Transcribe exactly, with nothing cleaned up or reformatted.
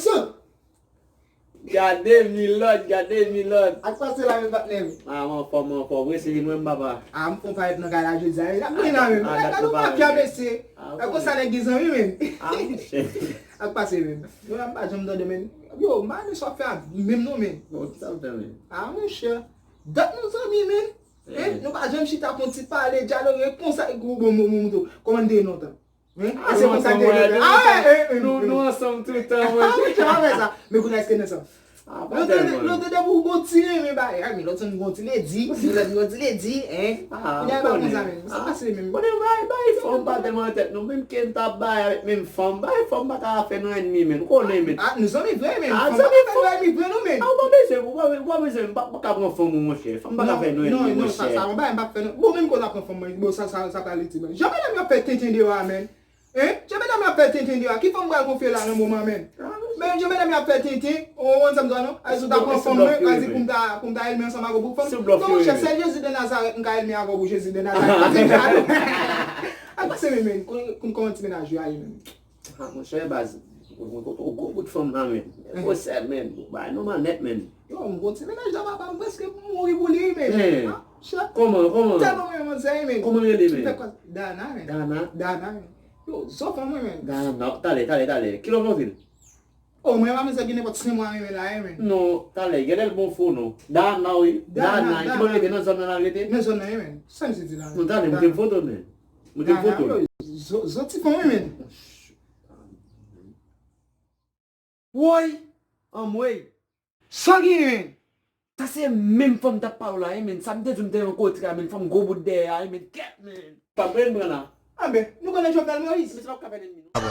Sot. Gade Milòt, gade Milòt. Ak pase la, men patnè m. Ah, m anfòm, m anfòm. Resi vin wè m, papa. Ah, m fon parèt nan kay la jodi a, wi. N ap gen la, men. Ah, dat nou pa wè. Ak konsa nèg gen zanmi, men. Ah, monchè. Ak pase, men. Yo, m pa janm tande, men. Yo, m pa konn sa w ap fè a menm non, men. Bon, sa w fè, men. Ah, monchè. Dat nou zanmi, men. Hein? Nou pa janm chita pou n ti pale, dyaloge, konsa, bon, bon, bon, bon, kòman n te ye lontan? Hein? Ah, se konsa n te ye lontan. Ah, eh, eh, eh, nou, eh, nou ansanm toutan, ah, monchè. Monchè, pa fè sa. Men kounye a, èske n ansanm? Ah, pa tèlman. Lòt de pou gon ti renmen bagay, men lòt sèm gon ti ledi, lòt gon ti ledi, hein? Ah, kounye a, pa konsa, men. Sa pase, men. Konnen bay, bay fanm pa tèlman nan tèt nou, menm ke n ta bay avèk menm fanm, bay fanm pa ka fè nou ènmi, men. Ou konnen, men. Ah, nou zanmi vre, men. Ah, fanm pa ka fè nou ènmi vre, non, men. Ah, ou pa bezwen, ou pa, ou pa bezwen, m pa, pa ka pran fanm ou, monchè. Fanm pa ka fè nou ènmi, monchè. Non, non, sa, sa, yon bagay m pa fè, non. Bon, menm ke w ta pran fanm mwen, bon, sa, sa, sa pral itil, men. Jan medam yo ap fè tenten deyò a, men. Hein? Jan medam yo ap fè tenten deyò a, ki fanm m pral konfye la nan moman, men? Men jan medam yo ap fè tenten, ou konn sa m di w, non? Ay, si w ta pran fanm mwen, pa di pou m ta, pou m ta ènmi ansanm avè w pou fanm. Non, monchè, sèl Jezi de Nazarèt, m ka ènmi avè w pou Jezi de Nazarèt. Pa di m sa, non. Ak pase, men, men, kon, kon, kòman ti mennaj yo a ye, men? Ah, monchè, baz, ou, ou, ou gwo bout fanm nan, men. Gwosè, men, ou bay nou mannèt, men. Yo, m gon ti mennaj la, papa, m prèske mouri pou li, men. Ah, chè. Kòman, kòman? Tèlman m renmen manzè, men. Kòman l rele, men? M fè kwa? Dana, men. Dana? Dana, men. Yo, zòt fanm mwen, men. Dana, talè, talè, talè. Kilè w fè w vin? Oh, mwen pa manzè gen nenpòt senk mwa renmen la, men. Non, talè, genlè l bon fo, non. Dana, wi. Dana, Dana, ki bò l rete? Nan zòn nan l rete? Nan zòn nan, men. Sa misye di la, men. Non, talè, mete m foto, men. Mete m foto. Dana, yo, zòt, zòt ti fanm mwen, men. Woy! Anmwey! Sa genyen? Sa se menm fanm m t ap pale w la, wi, men. Sa m te di w m te rankontre a, men. Fanm gwo bout dèyè a, wi, men. Kèt, men. Pa pran, pran la. Anben, nou konnen Jovenel Moïse. Men se pa pou ka fè nènmi, non.